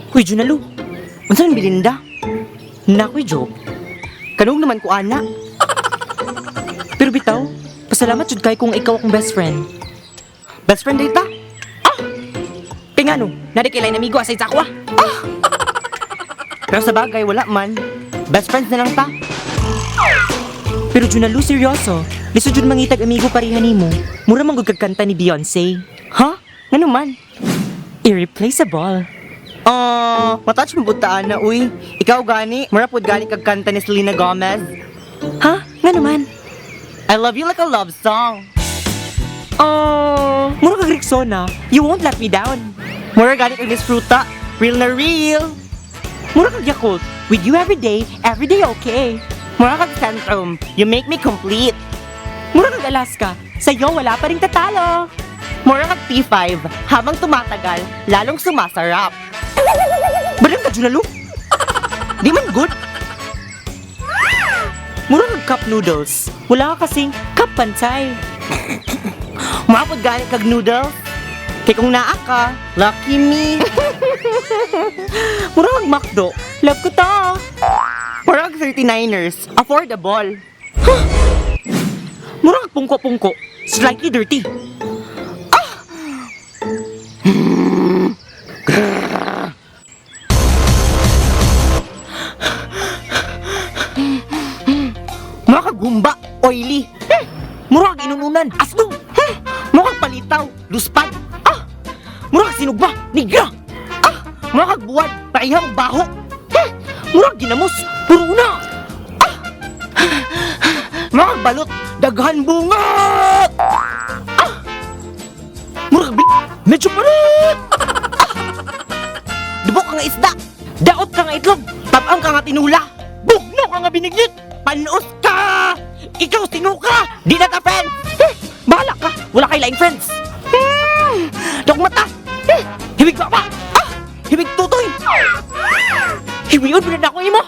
Uy, Junalu. Unsa man, Belinda? Nakoy joke. Kanog naman ko ana. Pero bitaw, pasalamat jud kay kung ikaw akong best friend. Best friend data? Ah! Kay ngano, nari kay lain amigo aside sa ako ah. Pero sa bagay, wala man. Best friends na lang ta. Pero Junalu, seryoso. Lisod jud mangitag amigo pareha nimo. Mura man gud kag kanta ni Beyonce. Ha? Ngano man? Irreplaceable. Ah, matouch mo pud ta ana uy. Ikaw gani, mura pud gani kag kanta ni Selena Gomez. Ha? Ngano man? I love you like a love song. Oh, mura kag Rexona. You won't let me down. Mura gani kag Miss Fruta. Real na real. Mura kag Yakult. With you every day okay. Mura kag Centrum. You make me complete. Mura kag Alaska. Sa'yo wala pa ring tatalo. Mura kag T5. Habang tumatagal, lalong sumasarap. Barang ka, Junalu. Di man good. Mura kag cup noodles. Wala ka kasing cup pantay. Mura pud gani kag noodles. Kay kung naa ka, lucky me. Mura kag McDo. Love ko to. Mura kag 39ers. Affordable. Mura kag pungko-pungko. Slightly dirty. Mura kag humba, oily. Mura kag inununan. Asdong. Mura kag palitaw, luspad. Ah! Mura kag sinugba. Nigra. Ah! Mura kag buwad, parehang baho. Mura kag ginamos. Puro na. Ah! Mura kag balot, daghan bungat. Ah! Mura kag medyo parot. Ah! Dubok ka nga isda, Daot ka nga itlog. tabang ka nga tinula, Bugno ka nga binignit. panos ka. Ikaw sinuka. Di na ta friends. Bahala ka. Wala kay laing friends. Dok mata. Hibig pa pa. Ah! Hibig tutoy. Hiwion mo na ako imo.